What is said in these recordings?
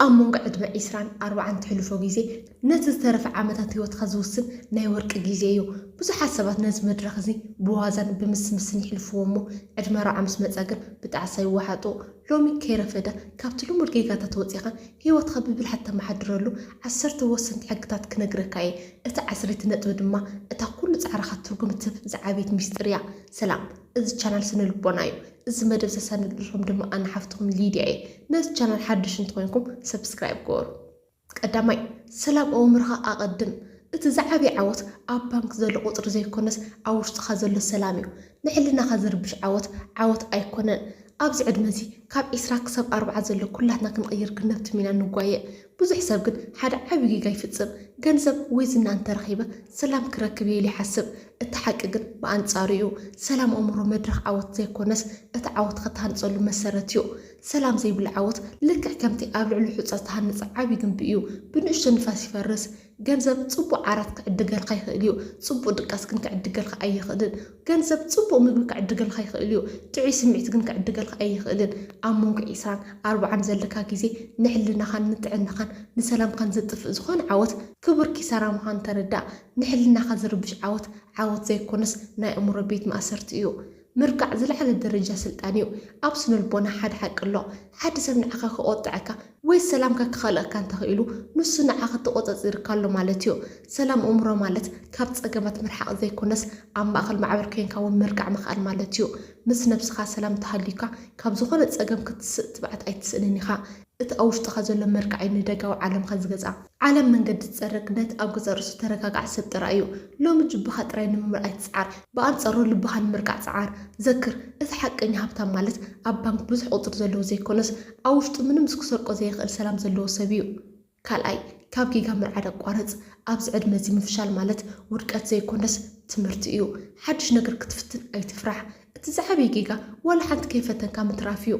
ኣብ መንጎ ዕድመ ዒስራን ኣርባዓን ትሕልፎ ግዜ ነቲ ዝተረፈ ዓመታት ህይወትካ ዝውስን ናይ ወርቂ ግዜ እዩ። ብዙሓት ሰባት ነዚ መድረኽ እዚ ብዋዛን ብምስምስን ይሕልፍዎ እሞ፣ ዕድመ ኣርባዓ ምስ መጸ ግን ብጣዕሳ ይወሓጡ። ሎሚ ከይረፈደ ካብቲ ልሙድ ጌጋታት ወጺኻ ህይወትካ ብብልሓት ተመሓድረሉ ዓሰርተ ወሰንቲ ሕግታት ክነግረካ እየ። እቲ ዓሰርይቲ ነጥቢ ድማ እታ ኩሉ ጻዕርኻ ትርጉም እትህብ ዝዓበየት ሚስጥር እያ። ሰላም፣ እዚ ቻናል ስነ ልቦና እዩ። እዚ መደብ ዘሳንደልኩም ድማ ኣነ ሓፍትኹም ሊድያ እየ። ነዚ ቻናል ሓድሽ እንተኾይንኩም ሰብስክራይብ ግበሩ። ቀዳማይ፣ ሰላም ኣእምሮኻ ኣቐድም። እቲ ዝዓበየ ዓወት ኣብ ባንክ ዘሎ ቁጽሪ ዘይኮነስ ኣብ ውሽጥኻ ዘሎ ሰላም እዩ። ንሕልናኻ ዝርብሽ ዓወት ዓወት ኣይኮነን። ኣብዚ ዕድመ እዚ ካብ ዒስራ ክሳብ ኣርብዓ ዘሎ ኩላትና ክንቕይር ክንነብትም ኢና ንጓየ። ብዙሕ ሰብ ግን ሓደ ዓቢ ጌጋ ይፍጽም። ገንዘብ ወይ ዝና እንተረኺበ ሰላም ክረክብ እየ ኢሉ ይሓስብ። እቲ ሓቂ ግን ብኣንጻሩ እዩ። ሰላም ኣእምሮ መድረኽ ዓወት ዘይኮነስ እቲ ዓወት ከተሃንጸሉ መሰረት እዩ። ሰላም ዘይብሉ ዓወት ልክዕ ከምቲ ኣብ ልዕሊ ሑጻ ዝተሃነጸ ዓቢ ግንቢ እዩ። ብንእሽቶ ንፋስ ይፈርስ። ገንዘብ ጽቡቕ ዓራት ክዕድገልካ ይኽእል እዩ፣ ጽቡቕ ድቃስ ግን ክዕድገልካ ኣይኽእልን። ገንዘብ ጽቡቕ ምግቢ ክዕድገልካ ይኽእል እዩ፣ ጥዑይ ስምዒት ግን ክዕድገልካ ኣይኽእልን። ኣብ መንጎ ዒስራን ኣርባዓን ዘለካ ግዜ ንሕልናኻን ንጥዕናኻን ንሰላምካን ዘጥፍእ ዝኾነ ዓወት ክቡር ኪሳራ ምዃኑ ተረዳእ። ንሕልናኻ ዝርብሽ ዓወት ዓወት ዘይኮነስ ናይ ኣእምሮ ቤት ማእሰርቲ እዩ። ምርቃዕ ዝለዓለ ደረጃ ስልጣን እዩ። ኣብ ስነልቦና ሓደ ሓቂ ኣሎ። ሓደ ሰብ ንዓኻ ክቆጥዐካ ወይ ሰላምካ ክኸልኣካ እንተኽኢሉ፣ ንሱ ንዓኻ ተቖጻጺርካ ኣሎ ማለት እዩ። ሰላም ኣእምሮ ማለት ካብ ጸገማት ምርሓቕ ዘይኮነስ፣ ኣብ ማእከል ማዕበል ኮይንካ እውን ምርቃዕ ምኽኣል ማለት እዩ። ምስ ነብስኻ ሰላም እንተሃልዩካ፣ ካብ ዝኾነ ጸገም ክትስእ ትብዓት ኣይትስእንን ኢኻ። እቲ ኣብ ውሽጥኻ ዘሎ ምርቃዕ እዩ ንደጋዊ ዓለምካ ዝገዝኣ። ዓለም መንገዲ ትጸርግ ነቲ ኣብ ገዛእ ርእሱ ተረጋግዐ ሰብ ጥራይ እዩ። ሎሚ ጅብኻ ጥራይ ንምምራቕ ኣይትጽዓር፣ ብኣንጻሩ ልብኻ ንምርቃዕ ጽዓር። ዘክር፣ እቲ ሓቀኛ ሃብታም ማለት ኣብ ባንክ ብዙሕ ቁጽሪ ዘለዎ ዘይኮነስ፣ ኣብ ውሽጡ ምንም ክሰርቆ ዘይኽእል ሰላም ዘለዎ ሰብ እዩ። ካልኣይ፣ ካብ ጌጋ ምርዓድ ኣቋርጽ። ኣብዚ ዕድመ እዚ ምፍሻል ማለት ውድቀት ዘይኮነስ ትምህርቲ እዩ። ሓድሽ ነገር ክትፍትን ኣይትፍራሕ። እቲ ዝዓበየ ጌጋ ዋላ ሓንቲ ከይፈተንካ ምትራፍ እዩ።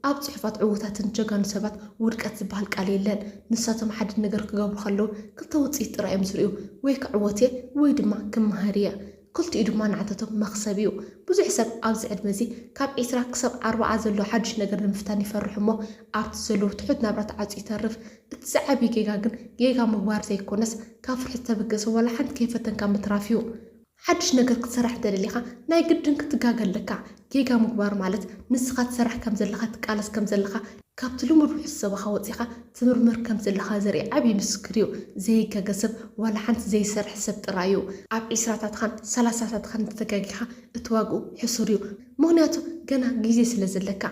ኣብ ጽሑፋት ዕዉታትን ጀጋኑ ሰባት ውድቀት ዝበሃል ቃል የለን። ንሳቶም ሓደ ነገር ክገብሩ ከለዉ ክልተ ውጽኢት ጥራይ እዮም ዝርእዩ፣ ወይ ክዕወት እየ ወይ ድማ ክመሃር እየ። ክልቲኡ ድማ ንዓታቶም መኽሰብ እዩ። ብዙሕ ሰብ ኣብዚ ዕድመ እዚ ካብ ዒስራ ክሳብ ኣርብዓ ዘሎ ሓድሽ ነገር ንምፍታን ይፈርሕ እሞ ኣብቲ ዘለዎ ትሑት ናብራ ተዓጽዩ ይተርፍ። እቲ ዝዓብይ ጌጋ ግን ጌጋ ምግባር ዘይኮነስ ካብ ፍርሒ ዝተበገሰ ዋላ ሓንቲ ከይፈተንካ ምትራፍ እዩ። ሓድሽ ነገር ክትሰርሕ እንተደሊኻ ናይ ግድን ክትጋገ ኣለካ። ጌጋ ምግባር ማለት ንስኻ ትሰርሕ ከም ዘለኻ ትቃለስ ከም ዘለኻ ካብቲ ልሙድ ውሕስ ዘባኻ ወጺኻ ትምርምር ከም ዘለኻ ዘርኢ ዓብዪ ምስክር እዩ። ዘይጋገ ሰብ ዋላ ሓንቲ ዘይሰርሕ ሰብ ጥራይ እዩ። ኣብ ዒስራታትኻን ሰላሳታትኻን እንተተጋጊኻ እቲ ዋግኡ ሕሱር እዩ። ምኽንያቱ ገና ግዜ ስለ ዘለካ።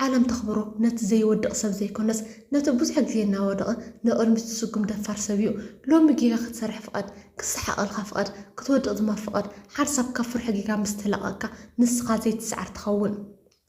ዓለም ተኽብሮ ነቲ ዘይወድቕ ሰብ ዘይኮነስ ነቲ ብዙሕ ግዜ እናወደቐ ንቕድሚት ዝስጉም ደፋር ሰብ እዩ። ሎሚ ጌጋ ክትሰርሕ ፍቐድ፣ ክሰሓቐልካ ፍቐድ፣ ክትወድቕ ድማ ፍቐድ። ሓንሳብ ካብ ፍርሒ ጌጋ ምስ ተላቐቕካ ንስኻ ዘይትስዓር ትኸውን።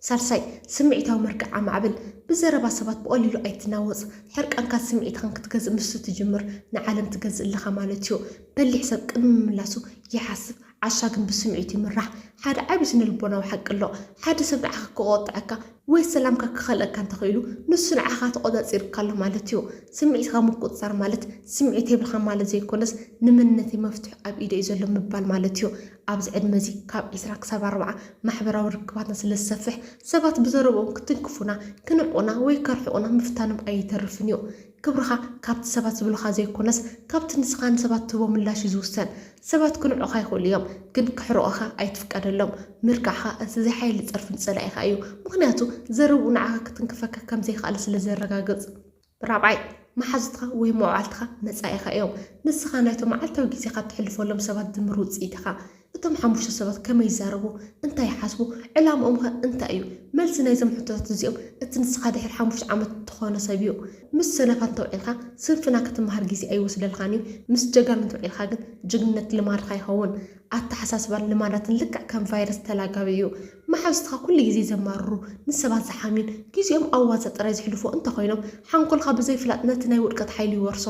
ሳልሳይ፣ ስምዒታዊ ምርቃዕ ኣማዕብል። ብዘረባ ሰባት ብቐሊሉ ኣይትናወጽ። ሕርቃንካ ስምዒትኻን ክትገዝእ ምስ ትጅምር ንዓለም ትገዝእ ኣለኻ ማለት እዩ። በሊሕ ሰብ ቅድሚ ምምላሱ ይሓስብ፣ ዓሻ ግን ብስምዒቱ ይምራሕ። ሓደ ዓቢ ስነ ልቦናዊ ሓቂ ኣሎ። ሓደ ሰብ ንዓኻ ክቆጥዐካ ወይ ሰላምካ ክኸልአካ እንተኽኢሉ ንሱ ንዓኻ ተቖጻጺርካ ኣሎ ማለት እዩ። ስምዒትካ ምቁጽጻር ማለት ስምዒት የብልካ ማለት ዘይኮነስ ንመንነተይ መፍትሑ ኣብ ኢደይ ዘሎ ምባል ማለት እዩ። ኣብዚ ዕድመ እዚ ካብ ዒስራ ክሳብ ኣርብዓ ማሕበራዊ ርክባትና ስለ ዝሰፍሕ ሰባት ብዘረብኦም ክትንክፉና፣ ክንዕቑና ወይ ከርሕቑና ምፍታኖም ኣይተርፍን እዩ። ክብርኻ ካብቲ ሰባት ዝብሉኻ ዘይኮነስ ካብቲ ንስኻ ንሰባት ትህቦ ምላሽ እዩ ዝውሰን። ሰባት ክንዕቑኻ ይኽእሉ እዮም፣ ግን ክሕርቑኻ ኣይትፍቀደሎም። ምርቃዕኻ እቲ ዘይሓይሊ ጸርፊ ንጸላኢኻ እዩ፣ ምኽንያቱ ዘረብኡ ንዓኻ ክትንክፈካ ከም ዘይከኣለ ስለ ዘረጋግጽ። ራብዓይ፣ መሓዙትካ ወይ መዋዕልትኻ መጻኢኻ እዮም። ንስኻ ናይቶም መዓልታዊ ግዜኻ እተሕልፈሎም ሰባት ድምር ውጽኢት ኢኻ። እቶም ሓሙሽተ ሰባት ከመይ ይዛረቡ፣ እንታይ ይሓስቡ፣ ዕላምኦም ከ እንታይ እዩ? መልሲ ናይዞም ሕቶታት እዚኦም እቲ ንስኻ ድሕሪ ሓሙሽተ ዓመት እትኾኖ ሰብ እዩ። ምስ ሰነፋ እንተውዒልካ ስንፍና ክትመሃር ግዜ ኣይወስደልካን እዩ። ምስ ጀጋኑ እንተውዒልካ ግን ጅግንነት ልማድካ ይኸውን። ኣተሓሳስባን ልማዳትን ልክዕ ከም ቫይረስ ተላጋቢ እዩ። መሓዙትካ ኩሉ ግዜ ዘማርሩ፣ ንሰባት ዝሓምዩን ግዜኦም ኣብ ዋዛ ጥራይ ዘሕልፉ እንተኾይኖም፣ ሓንጎልካ ብዘይፍላጥ ነቲ ናይ ውድቀት ሓይሊ ይወርሶ።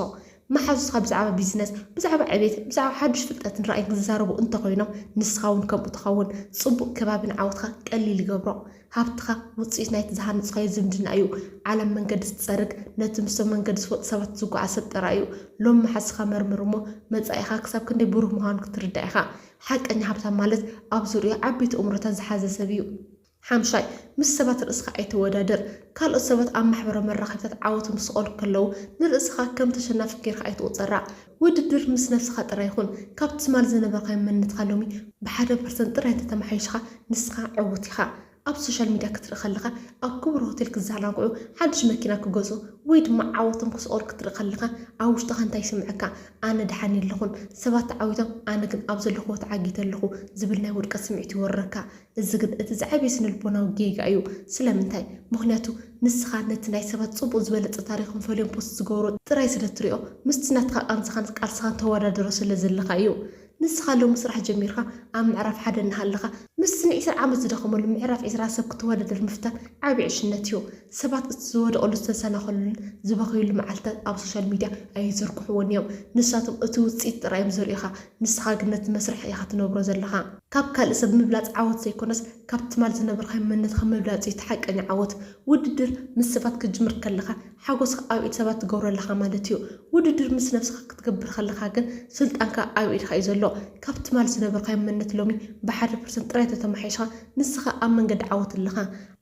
መሓዙትካ ብዛዕባ ቢዝነስ፣ ብዛዕባ ዕቤት፣ ብዛዕባ ሓድሽ ፍልጠትን ራእይን ክዛረቡ እንተኾይኖም፣ ንስኻ እውን ከምኡ ትኸውን። ጽቡቕ ከባቢ ንዓወትካ ቀሊል ይገብሮ። ሃብትኻ ውጽኢት ናይቲ ዝሃነጽካዮ ዝምድና እዩ። ዓለም መንገዲ ትጸርግ፣ ነቲ ምስቶም መንገዲ ዝፈልጡ ሰባት ዝጓዓዝ ሰብ ጥራይ እዩ። ሎም መሓዝትካ መርምር እሞ፣ መጻኢኻ ክሳብ ክንደይ ብሩህ ምዃኑ ክትርዳእ ኢኻ። ሓቀኛ ሃብታም ማለት ኣብ ዙርያኡ ዓበይቲ እምሮታት ዝሓዘ ሰብ እዩ። ሓምሻይ፣ ምስ ሰባት ርእስኻ ኣይተወዳድር። ካልኦት ሰባት ኣብ ማሕበራዊ መራኸቢታት ዓወቶም ዝስቐሉ ከለዉ፣ ንርእስኻ ከም ተሸናፊ ጌርካ ኣይትቑጸራ። ውድድር ምስ ነብስኻ ጥራይ ይኹን። ካብ ትማል ዝነበርካዮ መንነትካ ሎሚ ብሓደ ፐርሰንት ጥራይ እንተተመሓይሽካ፣ ንስኻ ዕዉት ኢኻ። ኣብ ሶሻል ሚድያ ክትርኢ ከለኻ፣ ኣብ ክቡር ሆቴል ክዘናግዑ፣ ሓድሽ መኪና ክገዝኡ፣ ወይ ድማ ዓወቶም ክስቐሉ ክትርኢ ከለኻ፣ ኣብ ውሽጥኻ እንታይ ይስምዐካ? ኣነ ደሓን የለኹን፣ ሰባት ተዓዊቶም፣ ኣነ ግን ኣብ ዘለኹዎ ተዓጊተ ኣለኹ ዝብል ናይ ውድቀት ስምዒት ይወርረካ። እዚ ግን እቲ ዝዓበየ ስነ-ልቦናዊ ጌጋ እዩ። ስለምንታይ? ምኽንያቱ ንስኻ ነቲ ናይ ሰባት ጽቡቕ ዝበለጸ ታሪኽን ፈልዮም ፖስት ዝገብሮ ጥራይ ስለ ትሪኦ፣ ምስቲ ናትካ ቃንዛኻን ቃልስኻን ተወዳድሮ ስለ ዘለኻ እዩ። ንስኻ ሎሚ ስራሕ ጀሚርካ ኣብ ምዕራፍ ሓደ እናሃለኻ፣ ምስቲ ንዒስራ ዓመት ዝደኸመሉ ምዕራፍ ዒስራ ሰብ ክትወዳደር ምፍታን ዓቢ ዕሽነት እዩ። ሰባት እቲ ዝወደቐሉ ዝተሰናኸሉን ዝበኸዩሉ መዓልትታት ኣብ ሶሻል ሚድያ ኣይዝርግሕዎን እዮም። ንሳቶም እቲ ውጽኢት ጥራይ እዮም ዘርእዩኻ፣ ንስኻ ግን ነቲ መስርሕ ኢኻ ትነብሮ ዘለኻ። ካብ ካልእ ሰብ ምብላጽ ዓወት ዘይኮነስ፣ ካብ ትማል ዝነበርካዮ መንነትካ ምብላጽ እዩ እቲ ሓቀኛ ዓወት። ውድድር ምስ ሰባት ክትጅምር ከለኻ፣ ሓጎስካ ኣብ ኢድ ሰባት ትገብሮ ኣለኻ ማለት እዩ። ውድድር ምስ ነብስኻ ክትገብር ከለኻ ግን፣ ስልጣንካ ኣብ ኢድካ እዩ ዘሎ። ካብ ትማል ዝነበርካዮ መንነት ሎሚ ብሓደ ፐርሰንት ጥራይ ተተማሒሽካ፣ ንስኻ ኣብ መንገዲ ዓወት ኣለኻ።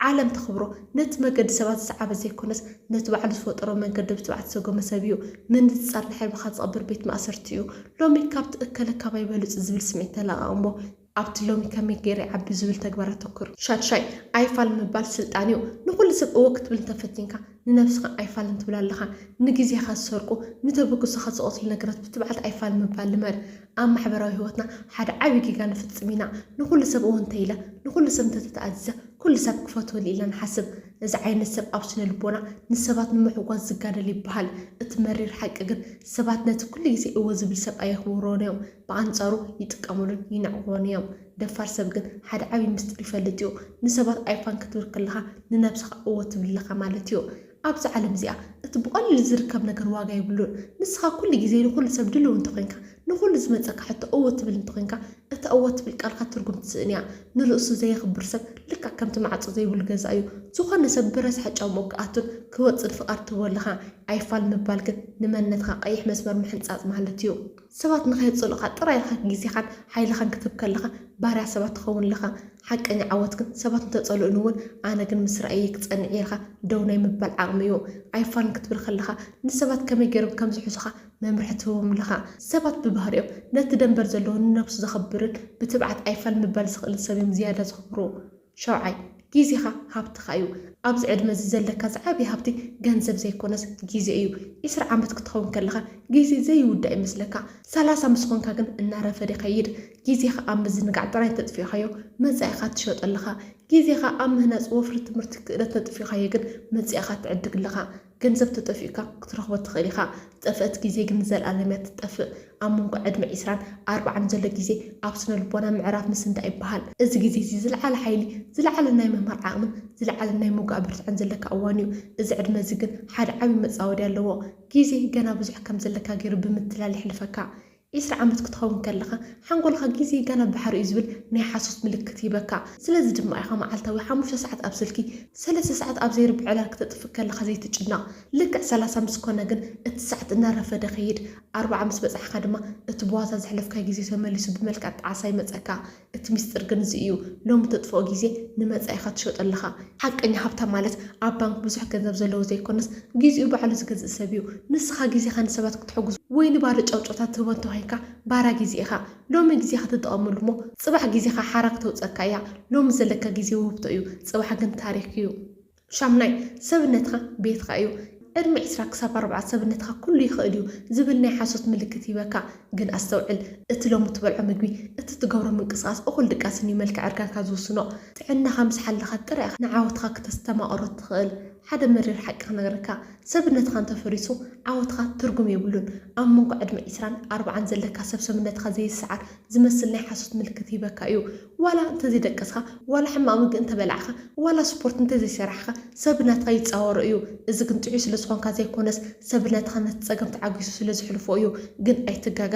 ዓለም ተኽብሮ ነቲ መገዲ ሰባት ዝሰዓበ ዘይኮነስ፣ ነቲ ባዕሉ ዝፈጠሮ መንገዲ ብትብዓት ዝሰጎመ ሰብ እዩ። ምንጽጻር ንሕርባኻ ዝቐብር ቤት ማእሰርቲ እዩ። ሎሚ ካብቲ እከለ ካባይ በልጹ ዝብል ስምዒት ተላቐቕ እሞ፣ ኣብቲ ሎሚ ከመይ ገይረ ይዓቢ ዝብል ተግባር ኣተኩር። ሻድሻይ፣ ኣይፋል ምባል ስልጣን እዩ። ንኹሉ ሰብ እወ ክትብል እንተፈቲንካ፣ ንነብስኻ ኣይፋልን ትብል ኣለኻ። ንግዜኻ ዝሰርቁ፣ ንተበግሶኻ ዝቐትሉ ነገራት ብትብዓት ኣይፋል ምባል ልመድ። ኣብ ማሕበራዊ ህይወትና ሓደ ዓቢ ጌጋ ንፍጽም ኢና። ንኹሉ ሰብ እወ እንተ ኢለ፣ ንኹሉ ሰብ እንተተኣዚዘ፣ ኩሉ ሰብ ክፈትወኒ ኢልና ንሓስብ። እዚ ዓይነት ሰብ ኣብ ስነ ልቦና ንሰባት ንምሕጓስ ዝጋደል ይበሃል። እቲ መሪር ሓቂ ግን፣ ሰባት ነቲ ኩሉ ግዜ እወ ዝብል ሰብ ኣየኽብርዎን እዮም። ብኣንጻሩ ይጥቀምሉን ይንዕቕዎን እዮም። ደፋር ሰብ ግን ሓደ ዓቢ ምስጢር ይፈልጥ እዩ። ንሰባት ኣይፋል ክትብል ከለኻ ንነብስኻ እወ ትብል ኣለኻ ማለት እዩ። ኣብዛ ዓለም እዚኣ እቲ ብቐሊሉ ዝርከብ ነገር ዋጋ የብሉን። ንስኻ ኩሉ ግዜ ንኹሉ ሰብ ድልው እንተኾይንካ፣ ንኹሉ ዝመጸካ ሕቶ እወ ትብል እንተኾይንካ፣ እታ እወ ትብል ቃልካ ትርጉም ትስእን እያ። ንርእሱ ዘየኽብር ሰብ ልክዕ ከምቲ ማዕጾ ዘይብሉ ገዛ እዩ። ዝኾነ ሰብ ብረስሓ ጫምኡ ክኣቱን ክወጽእን ፍቓድ ትህቦ ኣለኻ። ኣይፋል ምባል ግን ንመንነትካ ቀይሕ መስመር ምሕንጻጽ ማለት እዩ። ሰባት ንኸየጽልኡኻ ጥራይ ኢልካ ግዜኻን ሓይልኻን ክትህብ ከለኻ፣ ባርያ ሰባት ትኸውን ኣለኻ። ሓቀኛ ዓወት ግን ሰባት እንተጸልኡኒ እውን፣ ኣነ ግን ምስ ረኣየ ክጸንዕ እየ ኢልካ ደው ናይ ምባል ዓቕሚ እዩ። ኣይፋል ክትብል ከለኻ፣ ንሰባት ከመይ ገይሮም ከም ዝሕዙኻ መምርሒ ትህቦም ኣለኻ። ሰባት ብባህሪኦም ነቲ ደንበር ዘለዎ ንነብሱ ዘኽብርን ብትብዓት ኣይፋል ምባል ዝኽእልን ሰብ እዮም ዝያዳ ዘኽብሩ። ሸውዓይ፣ ግዜኻ ሃብትኻ እዩ። ኣብዚ ዕድመ እዚ ዘለካ ዝዓበየ ሃብቲ ገንዘብ ዘይኮነስ ግዜ እዩ። ዒስራ ዓመት ክትኸውን ከለኻ ግዜ ዘይውዳእ ይመስለካ። ሰላሳ ምስ ኾንካ ግን እናረፈደ ይኸይድ። ግዜኻ ኣብ ምዝንጋዕ ጥራይ እንተጥፊእካዮ፣ መጻኢኻ ትሸጦ ኣለኻ። ግዜኻ ኣብ ምህናጽ ወፍሪ ትምህርቲ ክእለት እንተጥፊእካዮ ግን፣ መጻኢኻ ትዕድግ ኣለኻ። ገንዘብ ተጠፊኡካ ክትረኽቦ ትኽእል ኢኻ። ዝጠፍአት ግዜ ግን ንዘለኣለም እያ ትጠፍእ። ኣብ መንጎ ዕድመ ዒስራን ኣርባዓን ዘሎ ግዜ ኣብ ስነ ልቦና ምዕራፍ ምስንዳእ ይበሃል። እዚ ግዜ እዚ ዝለዓለ ሓይሊ፣ ዝለዓለ ናይ ምምሃር ዓቕምን ዝለዓለ ናይ ምውጋእ ብርትዐን ዘለካ እዋን እዩ። እዚ ዕድመ እዚ ግን ሓደ ዓቢ መጻወድያ ኣለዎ። ግዜ ገና ብዙሕ ከም ዘለካ ገይሩ ብምትላል የሕልፈካ። ዒስራ ዓመት ክትኸውን ከለኻ፣ ሓንጎልኻ ግዜ ገና ባሕሪ እዩ ዝብል ናይ ሓሶት ምልክት ይህበካ። ስለዚ ድማ ኢኻ መዓልታዊ ሓሙሽተ ሰዓት ኣብ ስልኪ፣ ሰለስተ ሰዓት ኣብ ዘይርብዕ ዕላል ክተጥፍእ ከለኻ ዘይትጭነቕ። ልክዕ ሰላሳ ምስ ኮነ ግን፣ እቲ ሰዓት እናረፈደ ይኸይድ። ኣርባዓ ምስ በጻሕካ ድማ፣ እቲ ብዋዛ ዘሕለፍካዮ ግዜ ተመሊሱ ብመልክዕ ጣዕሳ ይመጸካ። እቲ ሚስጥር ግን እዚ እዩ፣ ሎሚ ተጥፍኦ ግዜ ንመጻኢኻ ትሸጦ ኣለኻ። ሓቀኛ ሃብታም ማለት ኣብ ባንክ ብዙሕ ገንዘብ ዘለዎ ዘይኮነስ፣ ግዜኡ ባዕሉ ዝገዝእ ሰብ እዩ። ንስኻ ግዜኻ ንሰባት ክትሕግዝ ወይ ንባዶ ጫውጫውታ ትህቦ እንተኾይንካ፣ ባራ ግዜ ኢኻ። ሎሚ ግዜኻ ተጠቐመሉ እሞ፣ ጽባሕ ግዜኻ ሓራ ክተውጸካ እያ። ሎሚ ዘለካ ግዜ ውህብቶ እዩ፣ ጽባሕ ግን ታሪኽ እዩ። ሻምናይ፣ ሰብነትኻ ቤትኻ እዩ። ዕድመ ዒስራ ክሳብ ኣርብዓ ሰብነትኻ ኩሉ ይኽእል እዩ ዝብል ናይ ሓሶት ምልክት ይህበካ። ግን ኣስተውዕል፣ እቲ ሎሚ ትበልዖ ምግቢ፣ እቲ ትገብሮ ምንቅስቓስ፣ እኹል ድቃስን እዩ መልክዕ እርጋንካ ዝውስኖ። ጥዕናኻ ምስ ሓለኻ ጥራይ ኢኻ ንዓወትኻ ክተስተማቕሮ ትኽእል። ሓደ መሪር ሓቂ ክነግረካ፣ ሰብነትኻ እንተፈሪሱ፣ ዓወትኻ ትርጉም የብሉን። ኣብ መንጎ ዕድመ ዒስራን ኣርባዓን ዘለካ ሰብ ሰብነትኻ ዘይሰዓር ዝመስል ናይ ሓሶት ምልክት ይህበካ እዩ። ዋላ እንተዘይደቀስካ፣ ዋላ ሕማቕ ምግቢ እንተበላዕካ፣ ዋላ ስፖርት እንተዘይሰራሕካ፣ ሰብነትኻ ይጻወሮ እዩ። እዚ ግን ጥዑይ ስለ ዝኾንካ ዘይኮነስ፣ ሰብነትኻ ነቲ ጸገም ተዓጊሱ ስለ ዝሕልፎ እዩ። ግን ኣይትጋገ፣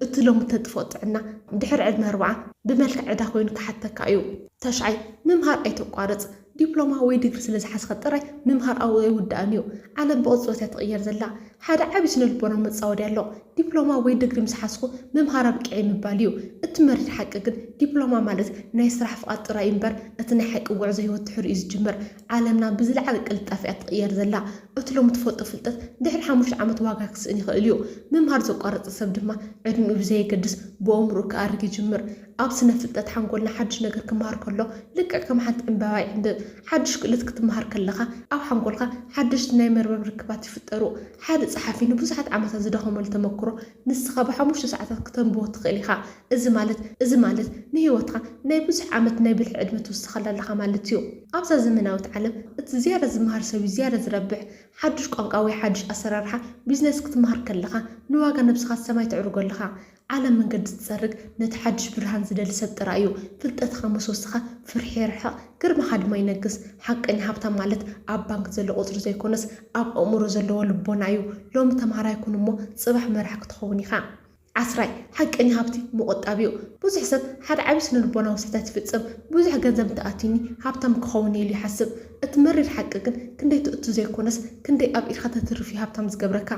እቲ ሎሚ ተጥፍኦ ጥዕና፣ ድሕሪ ዕድመ ኣርብዓ ብመልክዕ ዕዳ ኮይኑ ክሓተካ እዩ። ተሽዓይ፣ ምምሃር ኣይተቋርጽ። ዲፕሎማ ወይ ድግሪ ስለ ዝሓዝካ ጥራይ ምምሃር ኣብኡ ኣይውዳእን እዩ። ዓለም ብቕጽበት እያ ትቕየር ዘላ። ሓደ ዓቢ ስነ ልቦና መጻወዲ ኣሎ። ዲፕሎማ ወይ ድግሪ ምስ ሓዝኩ ምምሃር ኣብቂዐ ምባል እዩ። እቲ መሪር ሓቂ ግን ዲፕሎማ ማለት ናይ ስራሕ ፍቓድ ጥራይ እዩ እምበር እቲ ናይ ሓቂ ጉዕዞ ህይወት ድሕሪኡ እዩ ዝጅምር። ዓለምና ብዝለዓለ ቅልጣፈ እያ ትቕየር ዘላ። እቲ ሎሚ ትፈልጦ ፍልጠት ድሕሪ ሓሙሽተ ዓመት ዋጋ ክስእን ይኽእል እዩ። ምምሃር ዘቋረጸ ሰብ ድማ ዕድሚኡ ብዘየገድስ ብኣእምሮኡ ክኣርግ ይጅምር። ኣብ ስነ ፍልጠት ሓንጎልና ሓድሽ ነገር ክመሃር ከሎ ልክዕ ከም ሓንቲ ዕምባባ ይዕምብብ። ሓድሽ ክእለት ክትመሃር ከለኻ ኣብ ሓንጎልካ ሓደሽቲ ናይ መርበብ ርክባት ይፍጠሩ። ሓደ ጸሓፊ ንብዙሓት ዓመታት ዝደኸመሉ ተመክሮ ንስኻ ብሓሙሽተ ሰዓታት ክተንብቦ ትኽእል ኢኻ። እዚ ማለት እዚ ማለት ንህይወትካ ናይ ብዙሕ ዓመት ናይ ብልሒ ዕድመ ትውስኸላ ኣለኻ ማለት እዩ። ኣብዛ ዘመናዊት ዓለም እቲ ዝያዳ ዝመሃር ሰብ እዩ ዝያዳ ዝረብሕ። ሓድሽ ቋንቋ ወይ ሓድሽ ኣሰራርሓ ቢዝነስ ክትመሃር ከለኻ ንዋጋ ነብስኻ ሰማይ ተዕርጎ ኣለኻ። ዓለም መንገዲ ትጸርግ ነቲ ሓድሽ ብርሃን ዝደሊ ሰብ ጥራይ እዩ። ፍልጠትኻ ምስ ወሰኸ ፍርሒ ይርሕቕ፣ ግርማኻ ድማ ይነግስ። ሓቀኛ ሃብታም ማለት ኣብ ባንክ ዘሎ ቁጽሪ ዘይኮነስ ኣብ ኣእምሮ ዘለዎ ልቦና እዩ። ሎሚ ተምሃራይ ኩን እሞ ጽባሕ መራሕ ክትኸውን ኢኻ። ዓስራይ ሓቀኛ ሃብቲ ምቑጣብ እዩ። ብዙሕ ሰብ ሓደ ዓቢ ስነ ልቦናዊ ስሕተት ይፍጽም። ብዙሕ ገንዘብ እንተኣትዩኒ ሃብታም ክኸውን እየ ኢሉ ይሓስብ። እቲ መሪር ሓቂ ግን ክንደይ ትእቱ ዘይኮነስ ክንደይ ኣብ ኢድካ ተትርፍ እዩ ሃብታም ዝገብረካ።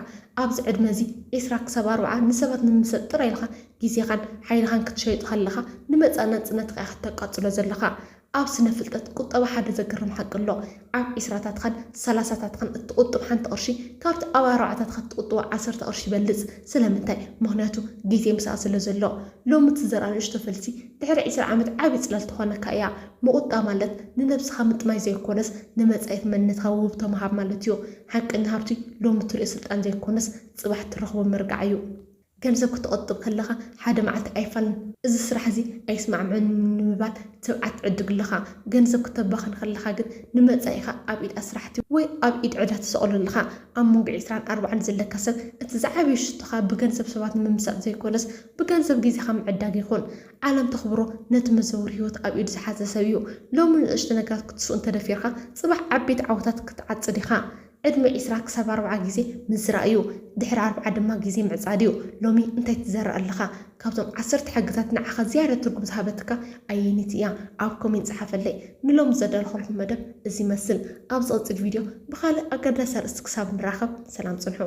ኣብዚ ዕድመ እዚ ዒስራ ክሳብ ኣርብዓ ንሰባት ንምምሳጥ ጥራይ ኢልካ ግዜኻን ሓይልኻን ክትሸይጥ ከለኻ ንመጻኢ ናጽነትካ ኢኻ ተቃጽሎ ዘለኻ። ኣብ ስነ ፍልጠት ቁጠባ ሓደ ዘገርም ሓቂ ኣሎ። ኣብ ዒስራታትኻን ሰላሳታትኻን እትቑጥብ ሓንቲ ቅርሺ ካብቲ ኣብ ኣርባዓታትካ እትቑጥቦ ዓሰርተ ቅርሺ ይበልጽ። ስለምንታይ? ምኽንያቱ ግዜ ምስኣ ስለ ዘሎ። ሎሚ እትዘርኣ ንእሽቶ ፈልሲ ድሕሪ ዒስራ ዓመት ዓቢ ጽላል ትኾነካ እያ። ምቑጣብ ማለት ንነብስኻ ምጥማይ ዘይኮነስ ንመጻኢት መንነትካ ውህብቶ ምሃብ ማለት እዩ። ሓቀኛ ሃብቲ ሎሚ እትሪኦ ስልጣን ዘይኮነስ ጽባሕ እትረኽቦ መርግዓ እዩ። ገንዘብ ክትቑጥብ ከለኻ ሓደ መዓልቲ ኣይፋልን እዚ ስራሕ እዚ ኣይስማዕምዕን ንምባል ትብዓት ትዕድግ ኣለኻ። ገንዘብ ክተባኽን ከለኻ ግን ንመጻኢኻ ኣብ ኢድ ኣስራሕቲ ወይ ኣብ ኢድ ዕዳ ትሰቕሎ ኣለኻ። ኣብ መንጎ ዒስራን ኣርባዓን ዘለካ ሰብ እቲ ዝዓበየ ሽቶኻ ብገንዘብ ሰባት ንምምሳጥ ዘይኮነስ ብገንዘብ ግዜኻ ምዕዳግ ይኹን። ዓለም ተኽብሮ ነቲ መዘውር ህይወት ኣብ ኢዱ ዝሓዘ ሰብ እዩ። ሎሚ ንእሽቶ ነገራት ክትስኡ እንተደፊርካ ጽባሕ ዓበይቲ ዓወታት ክትዓጽድ ኢኻ። ዕድመ ዒስራ ክሳብ ኣርብዓ ግዜ ምዝራእ እዩ፣ ድሕሪ ኣርብዓ ድማ ግዜ ምዕጻድ እዩ። ሎሚ እንታይ ትዘርእ ኣለኻ? ካብዞም ዓሰርተ ሕግታት ንዓኻ ዝያዳ ትርጉም ዝሃበትካ ኣየነይቲ እያ? ኣብ ኮሜንት ጸሓፈለይ። ንሎሚ ዘዳለኹልኩም መደብ እዚ ይመስል። ኣብ ዝቕጽል ቪድዮ ብኻልእ ኣገዳሲ ኣርእስቲ ክሳብ ንራኸብ ሰላም ጽንሑ።